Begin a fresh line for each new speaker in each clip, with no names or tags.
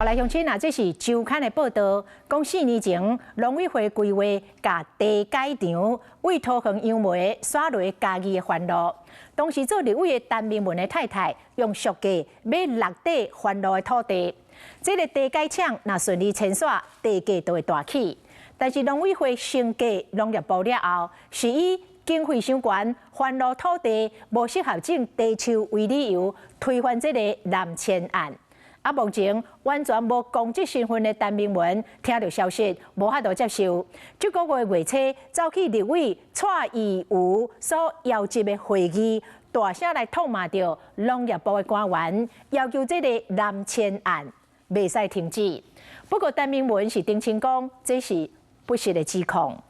來鄉親啊，這是周刊的報道，講4年前農委會規劃共地改場為桃園楊梅徙落嘉義的番路。當時做立委的陳明文的太太用俗價買六塊番路的土地，這個地改廠若順利遷徙，地價就會大起。但是農委會升價農業部了後，是以經費傷懸、番路土地無適合種茶樹為理由，推翻這個南遷案。啊，目前完全無公職身份的陳明文聽著消息，無法度接受。這個月月初走去立委蔡宜如所邀集的會議，大聲來痛罵著農業部的官員，要求這個南遷案袂使停止。不過陳明文是澄清講，這是不實的指控。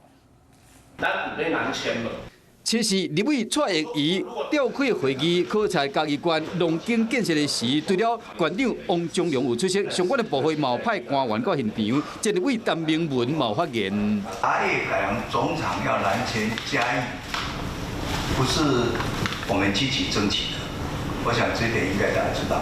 咱有咧南遷無？
其實立委蔡宜如召開會議，考察嘉義縣農耕建設的時，除了縣長王忠良有出席，相關的部會嘛派官員到現場，這立委陳明文嘛發言。
茶葉改良總廠要南遷嘉義，不是我們積極爭取的，我想這點應該大家知道，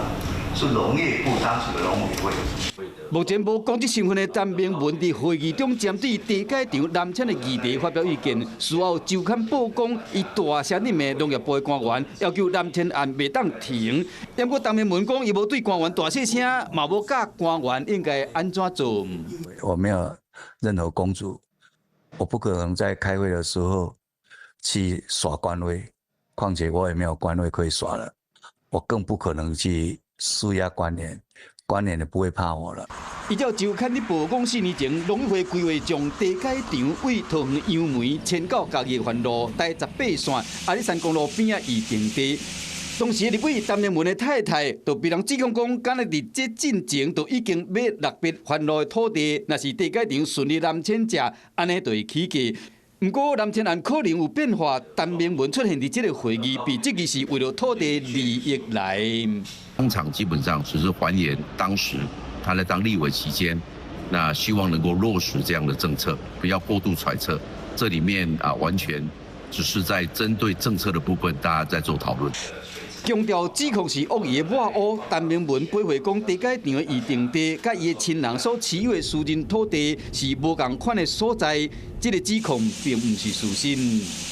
是農業部當時的農委會。
目前無公職身份的陳明文佇會議中針對地改場南遷的議題發表意見，事後周刊報講，伊大聲的罵農業部的官員，要求南遷案袂當停。不過陳明文講，伊無對官員大細聲，嘛無教官員應該按怎做。
我沒有任何公職，我不可能在開會的時候去耍官威，況且我也沒有官位可以耍了，我更不可能去施壓官員。官員就不會怕我了。
依照周刊的報講，4年前農委會規劃將地改場為桃園楊梅遷到嘉義番路台18線阿里山公路邊仔預定地。當時立委陳明文的太太就被人指控講，敢若佇這進前就已經買六筆番路的土地，若是地改場順利南遷者，按呢就會起價。毋過南遷案可能有變化，陳明文出現佇這個會議，被質疑是為了土地利益來。
當場基本上只是還原當時他在當立委期間，那希望能夠落實這樣的政策，不要過度揣測。這裡面啊，完全只是在針對政策的部分，大家在做討論。
強調指控是惡意的抹烏，陳明文駁回講，地改場的預定地，佮伊的親人所持有的私人土地是無仝款的所在，這個指控並毋是事實。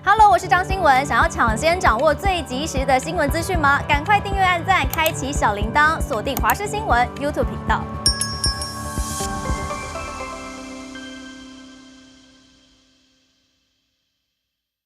Hello，我是張新聞，想要搶先掌握最及時的新聞資訊嗎？趕快訂閱、按讚、開啟小鈴鐺，鎖定華視新聞 YouTube 頻道。